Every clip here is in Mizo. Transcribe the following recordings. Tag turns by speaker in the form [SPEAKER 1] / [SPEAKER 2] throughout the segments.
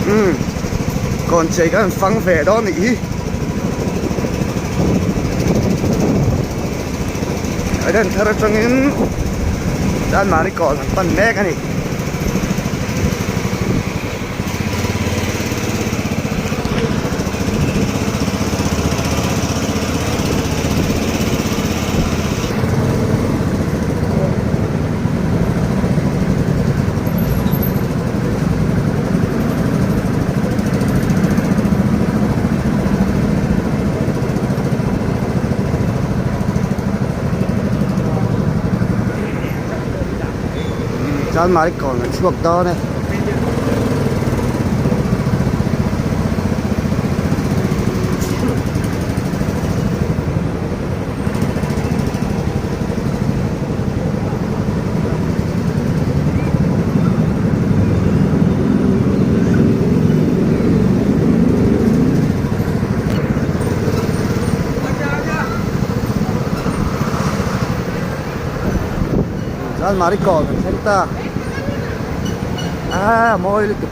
[SPEAKER 1] Umm kawn chei kan fang ve dawn nih hi. Eden thar atangin Chanmari kawn an pan mek a ni. Chanmari kawn an chhuak dawn e. Chanmari kawn an thleng ta a mawi lutuk.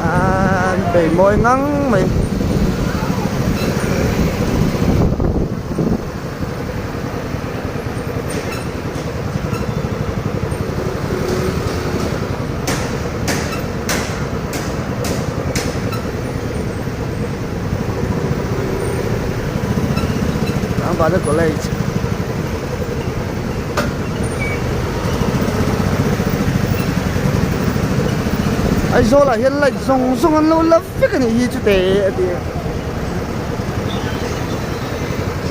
[SPEAKER 1] An bei mawi ngang mai. Vana college Aizawl ah hian light zawng zawng an lo la vek a nih hi chute a ti a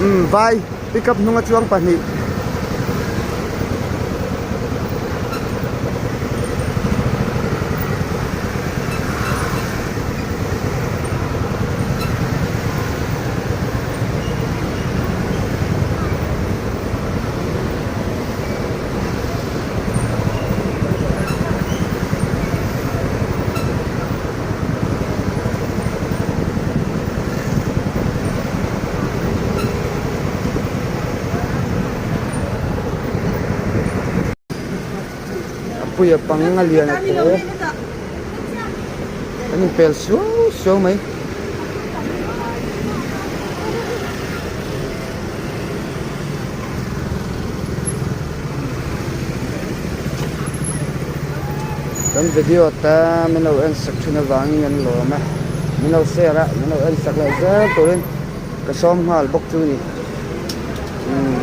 [SPEAKER 1] umm vai pickup hnung a chuang pahnih. A puia pang a lian a te an inpel suau suau mai. Kan video te min lo en sak thin avangin an lawm a, min lo share a, min lo en sak leh zel turin ka sawm nghal bawk chu ni. Umm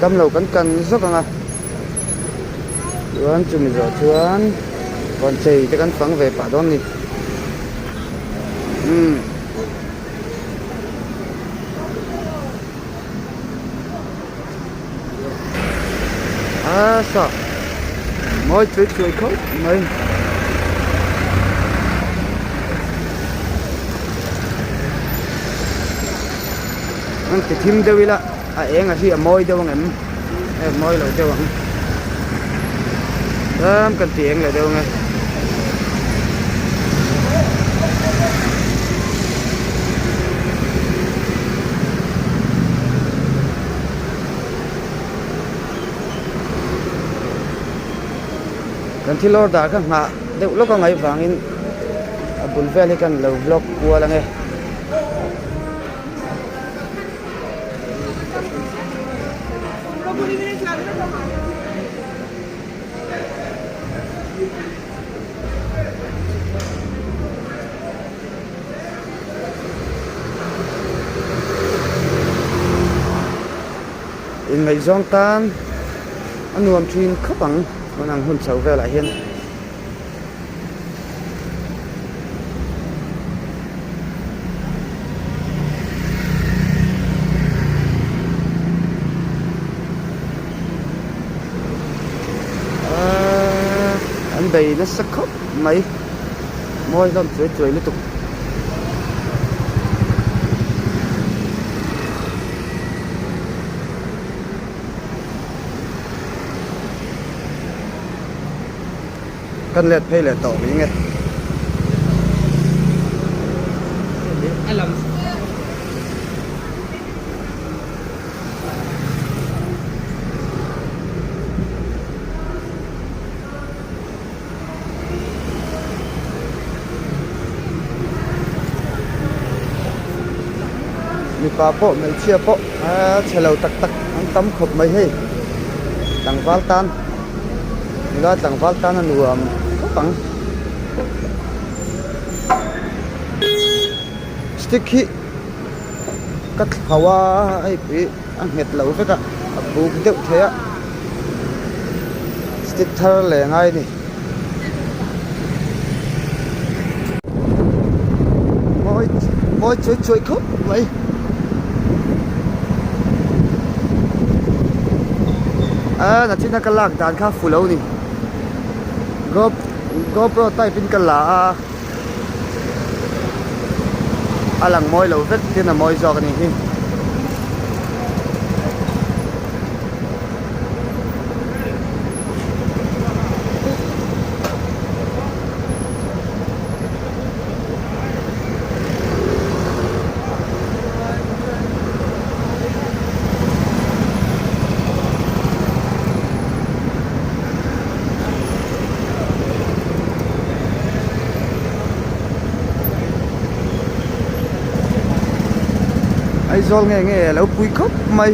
[SPEAKER 1] damlo kan kan zawk ang a, chuan chumi zawh chuan kawn chei te kan fang ve pah dawn a ni. Umm. A sa mawi chui chui khawp mai. An ti thim deuh ila a eng a hi a mawi deuh ang em e mawi lo deuh ang tlem kan ti eng leh deuh ang e. Kan thil order kha nghah deuh lawk a ngaih vangin a bul vel hi kan lo vlog kual ange. Inngaihzawng tan a nuam thin khawp ang tun ang hun chho velah hian. Aaa an bei nasa khawp mai mawi hlawm chuai chuai lutuk. Kan let phei leh tawh mai nge. Mipa pawh hmeichhia pawh a chhe lo tak tak an tam khawp mai hei. Tlangval tan nula tlangval tan a nuam khawp ang. Stick hi ka thlau a hei pui a nghet lo vek a a buk deuh thei a stick thar leh ngai a ni. Mawi mawi chuai chuai khawp mai. A nachina ka lak dan kha fu lo ni. Gopro type in ka la a. A lang mawi lo vek tin a mawi zawk a nih hi. Aizawl nge nge a lo pui khawp mai.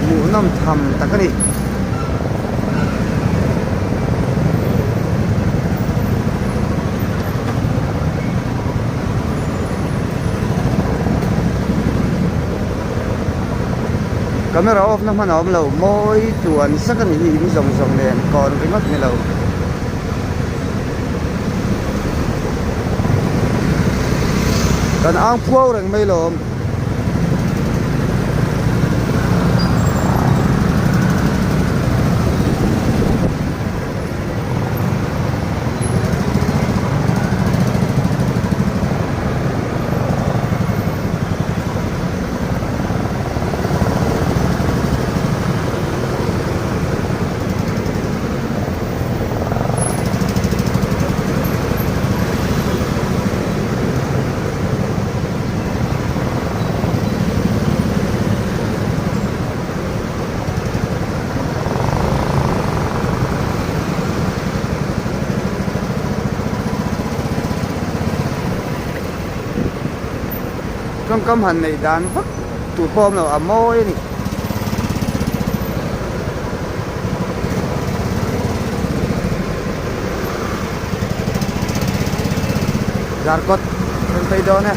[SPEAKER 1] Hmuhnawm tham tak a ni. Camera off na hman a awm lo mawi tluan sak a ni hi in zawng zawng nen kawn ringawt ni lo. Kan ang phuau reng mai lawm. Tawngkam han neih dan vak tur pawh a awm lo a mawi a ni. Zarkawt kan phei dawn e.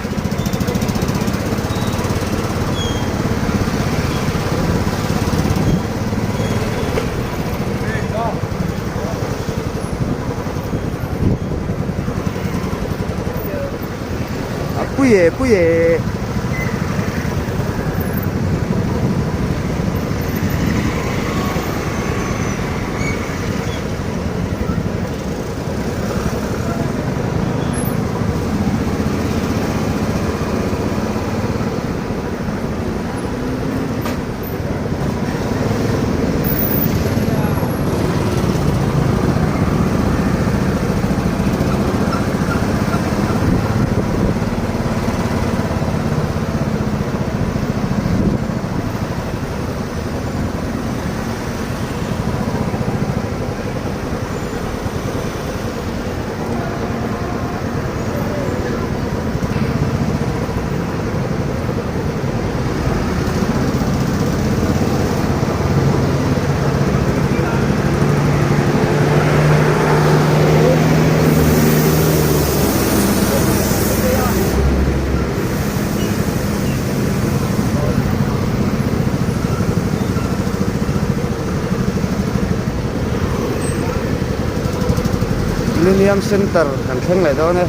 [SPEAKER 1] A pui e pui e. Millennium Center kan thleng leh dawn e.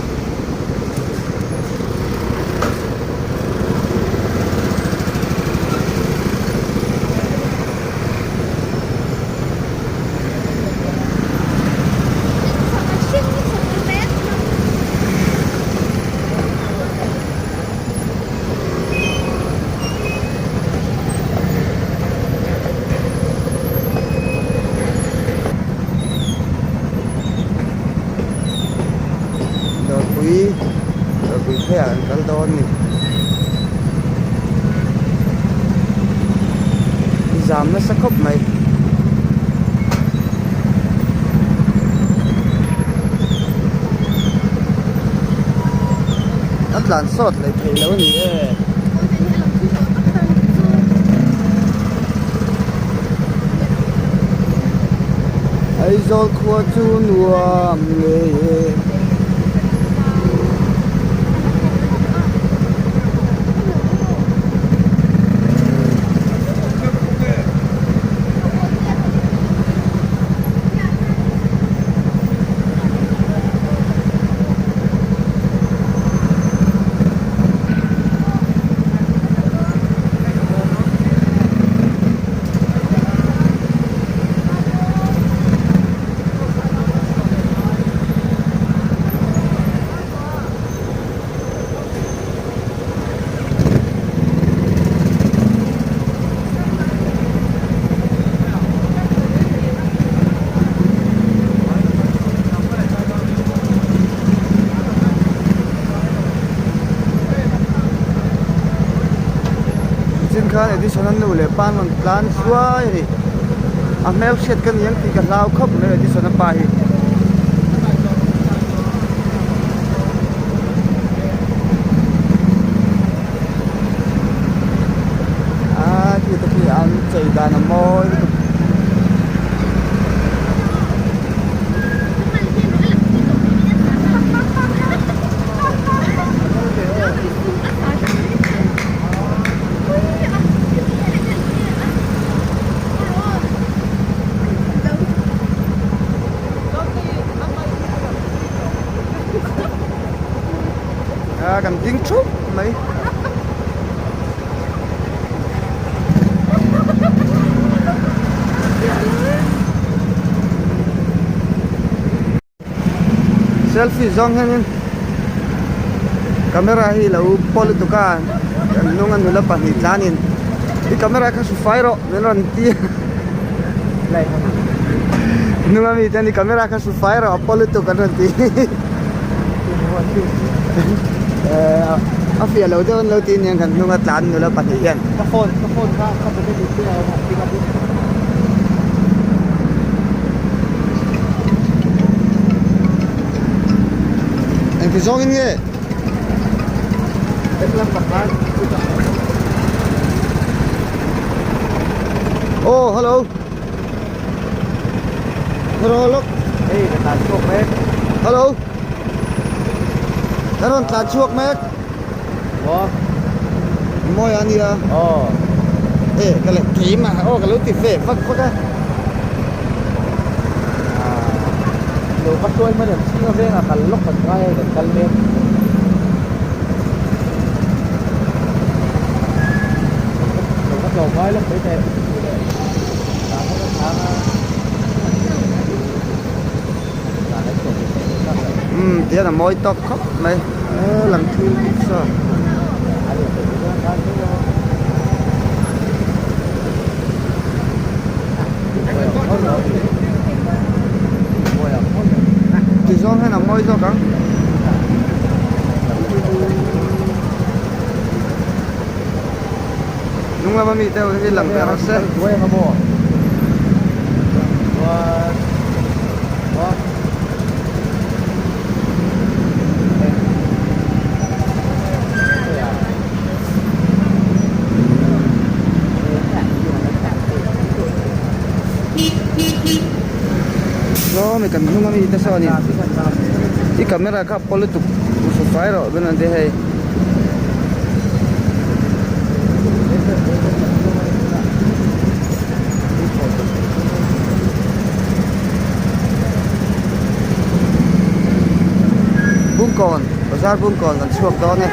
[SPEAKER 1] Dawrpui dawrpui pheiah kan kal dawn a ni. Zam nasa khawp mai. A tlan sawt leh thei lo a ni e. Aizawl khua chu nuam ngei e. Chin khan Edison a nu leh pa an rawn tlan hruai a ni. A hmelhriat ka ni ang tih ka hlau khawp mai Edison a pa hi. A khi te khi an chei dan a mawi lutuk. A kan ding thup mai. Selfie zawng hianin camera hi lo paw lutuk a kan hnunga nula pahnih tlanin i camera kha hru fai rawh min rawn ti a hnunga mi ten i camera kha hru fai rawh a paw lutuk an rawn ti a fiah lo deuh an lo ti aniang kan hnunga tlan nula pahnih hian. Engti zawngin nge? Aw hello Hello lawk
[SPEAKER 2] Hei ka tlan chhuak mek
[SPEAKER 1] Hello Ka rawn tlan chhuak mek
[SPEAKER 2] Maw?
[SPEAKER 1] Mawi a nia.
[SPEAKER 2] Aw.
[SPEAKER 1] E ka leh keimah aw ka lo ti ve vak vak a.
[SPEAKER 2] Lo va hruai hman em chhing a vengah kal lawk kan ngai a kan kal mek. Lo va tlawm ngai lawk mai teh.
[SPEAKER 1] Umm tihian a mawi tawk khawp mai e lang thil saw. Ti zawng hian a mawi zawk ang. Hnung lama mite ho hi lang ve rawh se. Saw mi kan hnung ami te saw a ni i camera kha a paw lutuk hmu fai rawh chuan an ti hei. Bungkawn bazar bungkawn kan chhuak dawn e.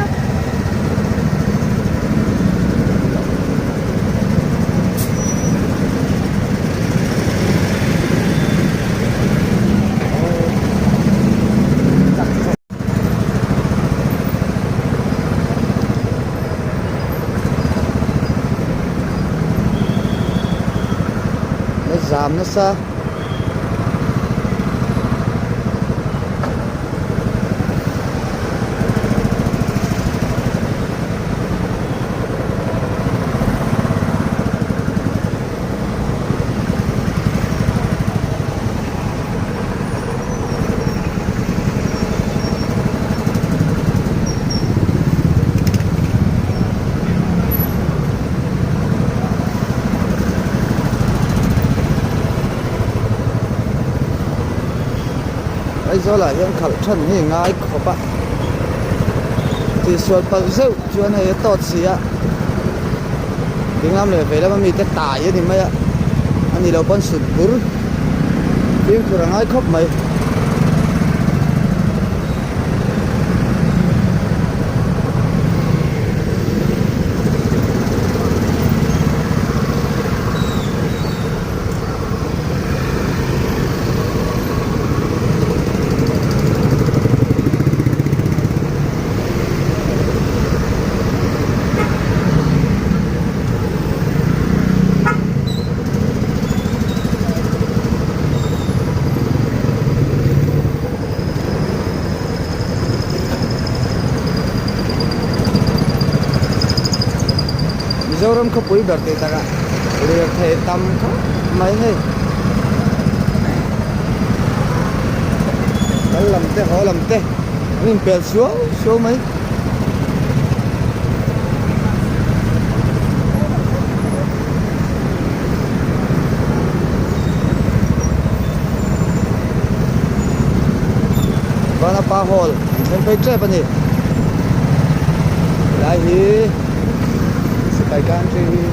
[SPEAKER 1] La zam nasa. Aizawlah hian khalh than hi ngai khawp a, tihsual palh zeuh chuan hei a tawt si a, dinglam leh veilam ami te tai a ni mai a, a ni lo pawn sut bur fimkhur a ngai khawp mai. Mizoram khawpui ber tih takah lirthei tam khawp mai hei. Kal lam te haw lam te an inpel suau suau mai. Vanapa hall an thleng phei tep a ni. Helai hi sipai country hi.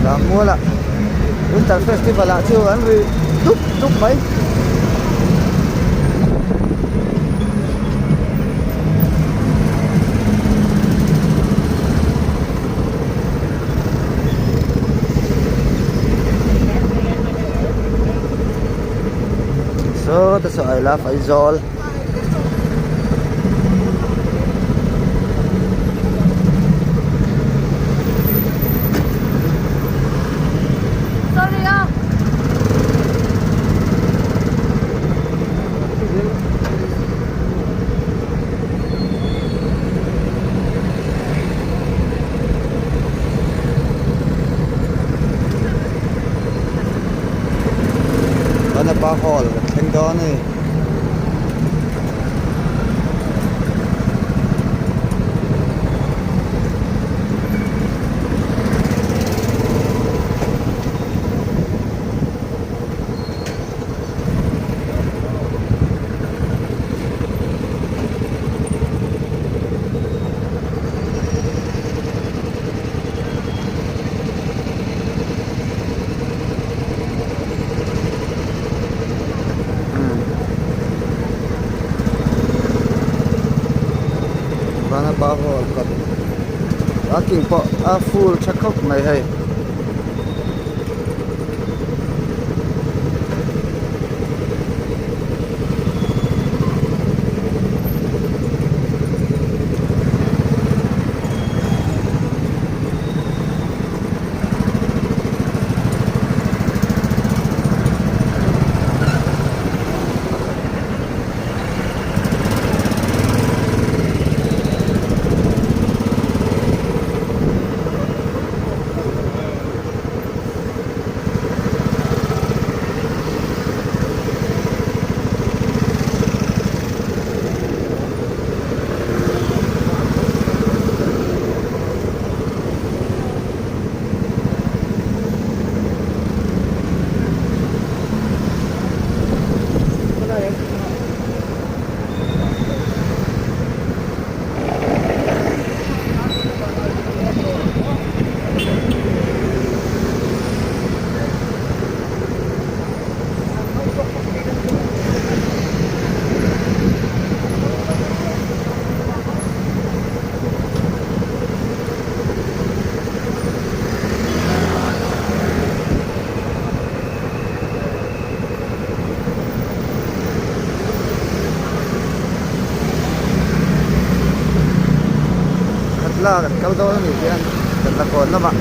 [SPEAKER 1] Lammuala Winter Festival ah chu an ri dup dup mai. Saw te saw I love Aizawl.
[SPEAKER 3] Sorry ah.
[SPEAKER 1] Vanapa Hall kan thleng dawn a ni. Vanapa hall kawt parking pawh a full tha khawp mai hei. la kan kal dawn a nih hian kan la kawn lamah.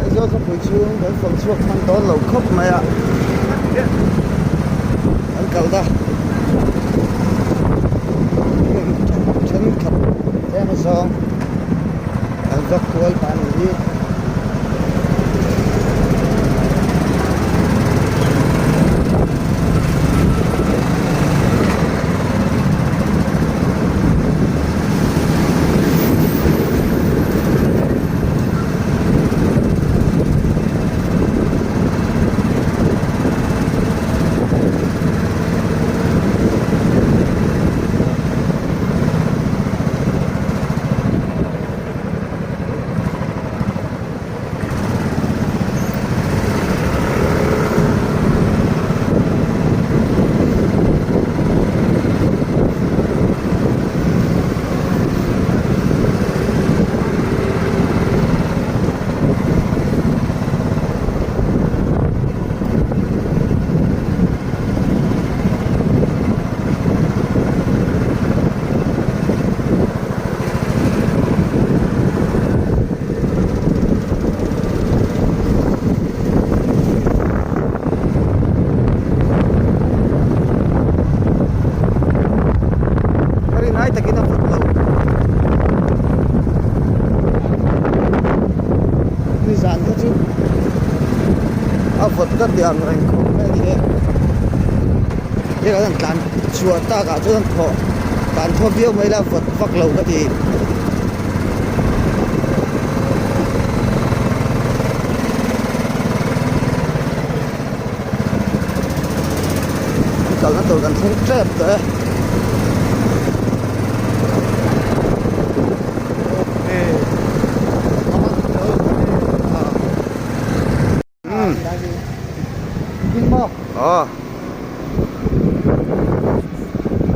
[SPEAKER 1] Aizawl khawpui chhung kan fawm chhuak hman dawn lo khawp mai a an kal ta thenkhat tlem azawng an vak kual pah a nih hi. Ka rin ai takin a vawt lo. Nizan kha chu a vawt ka ti ang reng khawp mai a ni e. Hei kan tlan chhuah tak ah chuan thaw tlan thaw viau mai ila vawt vak lo ka ti. An kalna tur kan thleng tep tawh e. Aw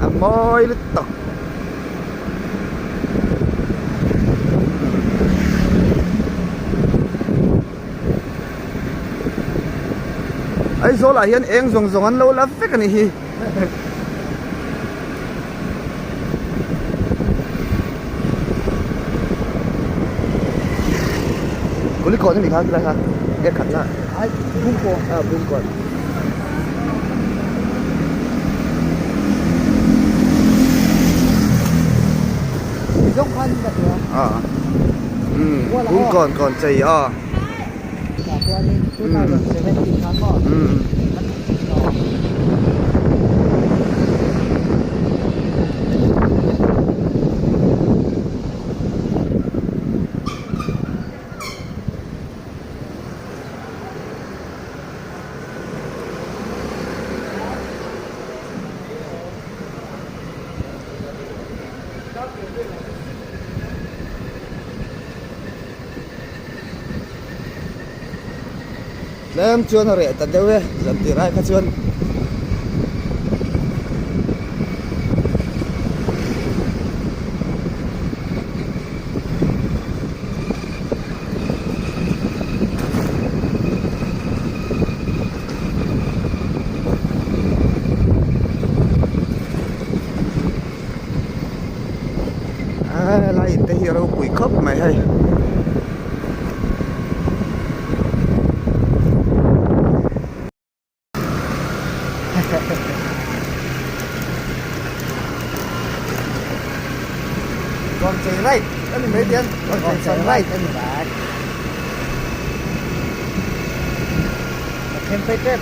[SPEAKER 1] a mawi lutuk Aizawl ah hian eng zawng zawng an lo la vek a nih hi. Kulikawn a ni kha khilai kha nge khat na
[SPEAKER 2] ai bungkawn
[SPEAKER 1] a bungkawn
[SPEAKER 2] zawng khan ka tia
[SPEAKER 1] a um bungkawn kawn chei a
[SPEAKER 2] chuanin 2017 khan maw
[SPEAKER 1] um Tlem chuan a reh ta deuh e zan tir ai kha chuan. Helai in te hi a ropui khawp mai hei. Kawnchei right a ni mai tiang Kawnchei chhan right
[SPEAKER 2] a ni mai. Ka thleng phei tep.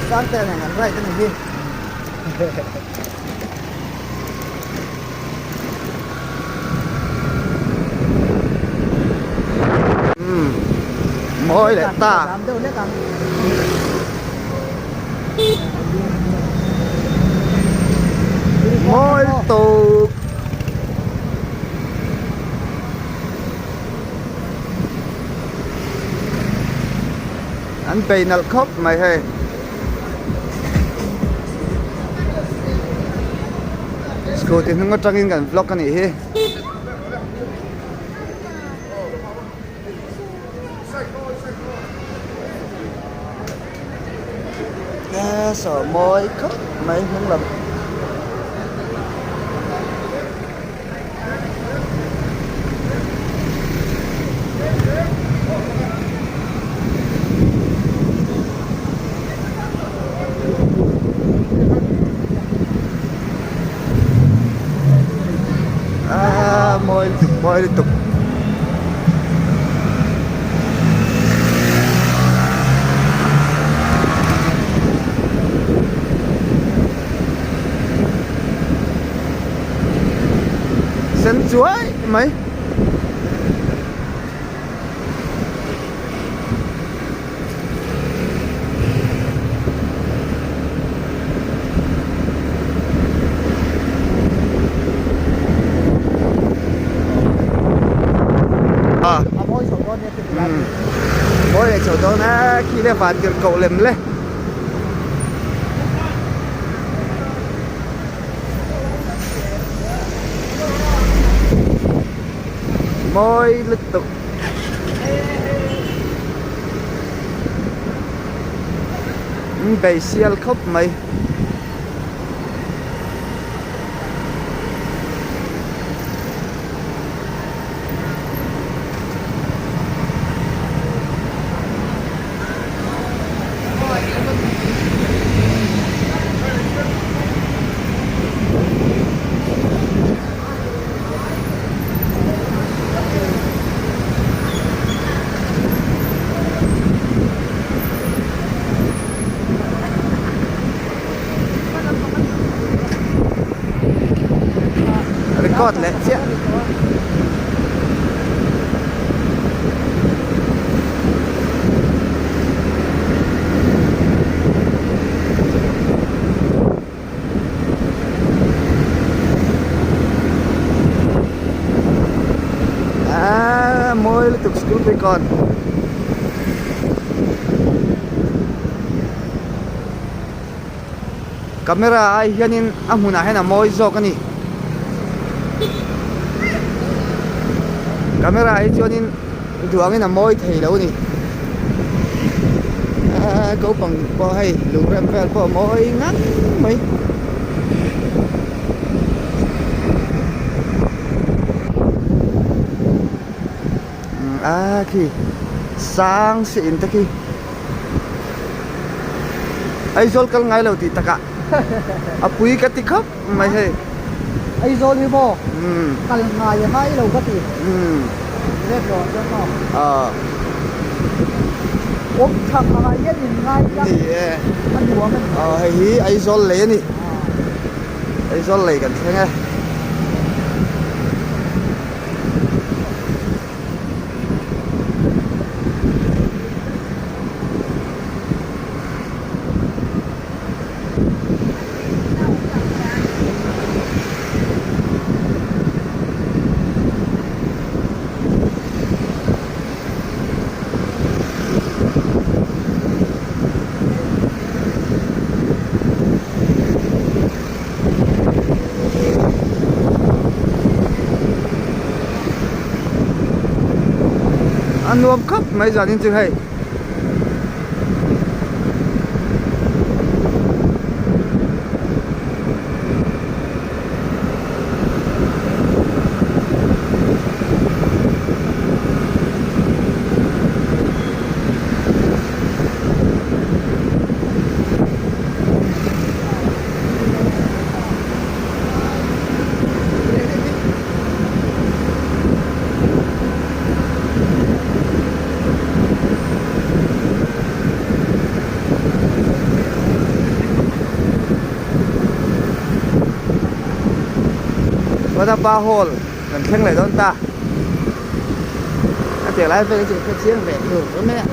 [SPEAKER 1] Sangte nen an right a ni hi. Umm mawi leh ta. Mawi tawp. An bei nalh khawp mai hei. Scooty hnung atangin kan vlog a nih hi. Saw mawi khawp mai hnung lam. Aaa mawi lutuk mawi lutuk. Sen chuai mai. Mawi leh chho dawn a khi le van tirh koh lem le. Mawi lutuk. An bei sial khawp mai. Record leh chiah. Aaa mawi lutuk school bikon. Camera ai hianin a hmunah hian a mawi zawk a ni. Camera ah hi chuanin duh angin a mawi thei lo a ni. Aaa naupang pawh hei lungrem vel pawh a mawi ngang mai. Aaa khi sang si in te khi. Aizawl kal ngai lo tih takah a pui ka ti khawp mai hei.
[SPEAKER 2] Aizawl hi maw kal ngai a ngai lo ka ti. Let lo ah chuan maw. Awm chak angah hian in ngai ila a nuam a ni.
[SPEAKER 1] Hei hi Aizawl lei a ni. Aizawl lei kan thleng e. A nuam khawp mai zanin chu hei. Vanapa Hall kan thleng leh dawn ta. A tir lai vel hi chu ka hre chiang ve thur mai a.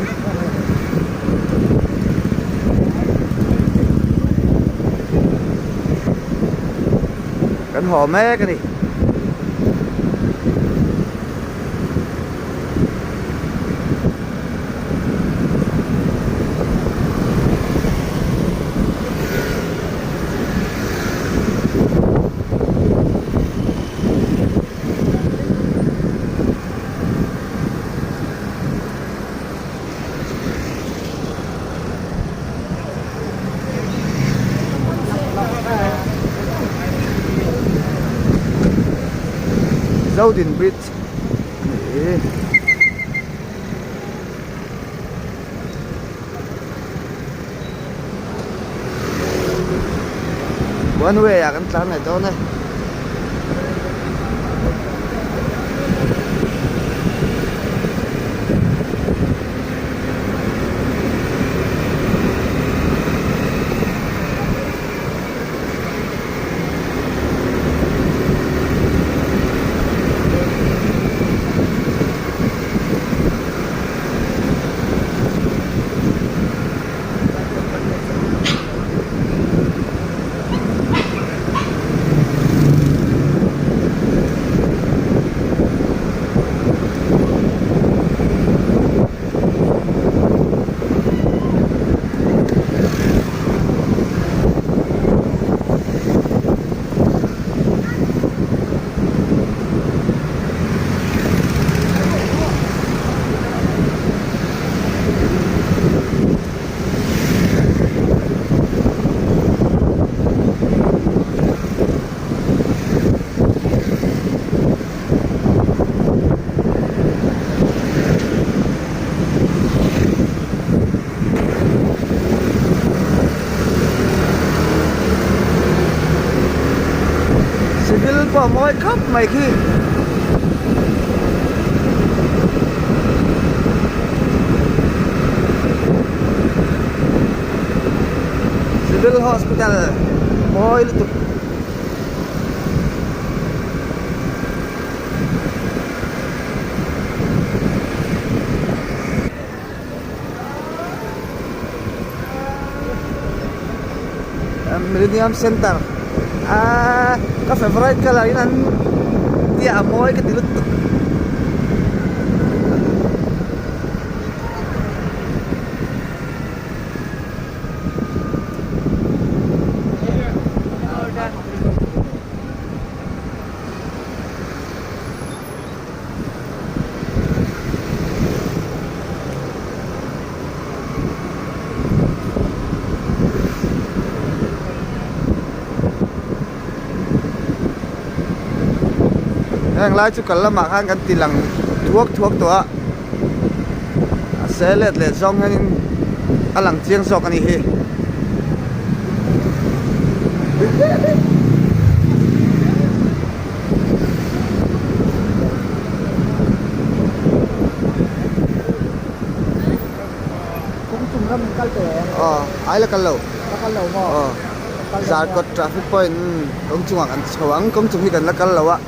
[SPEAKER 1] Kan haw mek a ni. Zodin Bridge a ni. One way ah kan tlan leh dawn e. Civil pawh a mawi khawp mai khi. Civil Hospital mawi lutuk. Millennium Center aaa ka favourite colour in an tia a mawi ka ti lutuk. Heng lai chu kal lamah khan kan ti lang thuak thuak tawh a a se let leh zawng hianin a lang chiang zawk a nih hi.
[SPEAKER 2] Kawng chung ram in kal tawh em?
[SPEAKER 1] Aw, ai la kal lo.
[SPEAKER 2] La kal lo maw?
[SPEAKER 1] Aw, Zarkawt traffic point kawng chungah kan chho ang, kawng chung hi kan la kal lo a.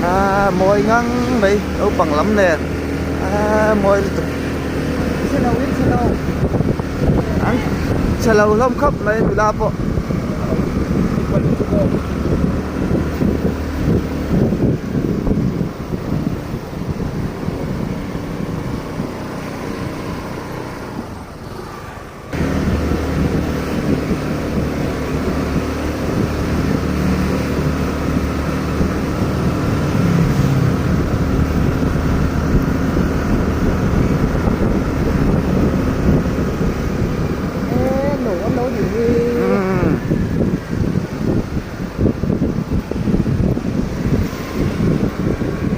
[SPEAKER 1] Aaa mawi ngang mai naupang lam nen aaa mawi lutuk an chhe lo hlawm khawp mai nula pawh.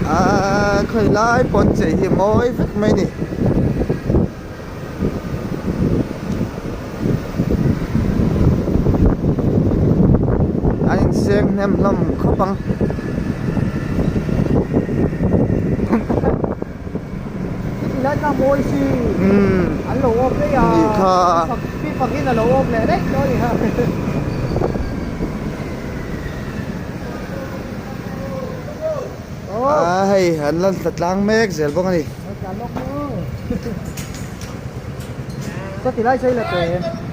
[SPEAKER 1] Aaa khawi lai pawn chei hi mawi vek mai a ni. An inseng hnem hlawm khawp ang.
[SPEAKER 2] Sawti lai kha mawi si. An lo awm daih a.
[SPEAKER 1] Nih kha.
[SPEAKER 2] Pi fakin a lo awm leh daih dawn a ni kha.
[SPEAKER 1] A hei an la tla tlang mek zel bawk a ni.
[SPEAKER 2] Sawti lai sawi la te.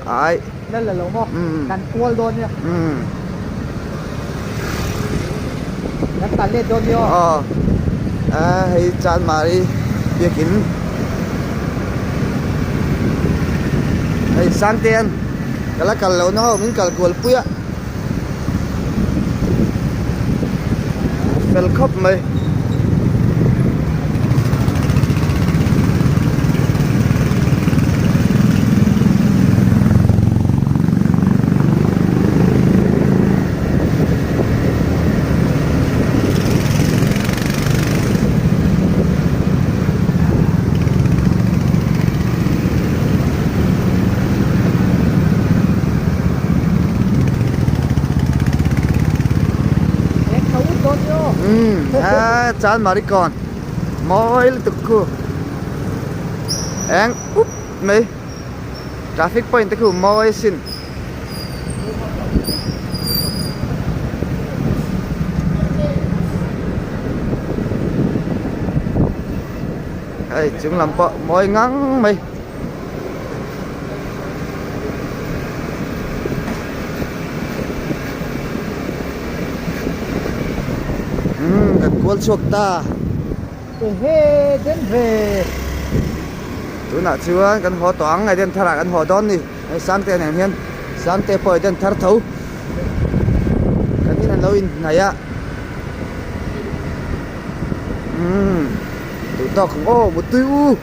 [SPEAKER 1] Ai.
[SPEAKER 2] Lal la lo maw? Kan kual dawn nia. Kan tlan let dawn nia aw.
[SPEAKER 1] Aw. A hei Chanmari biakin. Hei Sangtean ka la kal lo na ho min kal kual pui a. Fel khawp mai. Umm chan marikawn mawi lutuk khu eng up mai traffic point te khu mawi sin. Hei chung lam pawh mawi ngang mai. Umm kan kual chhuak ta.
[SPEAKER 2] Ehe den ve.
[SPEAKER 1] Tunah chuan kan haw tawh ang Eden tharah kan haw dawn ni. Hei Sangte nen hian Sangte pawh Eden thar tho. Kan in an lo inhnaih a. Umm duh tawk ang aw mutui u.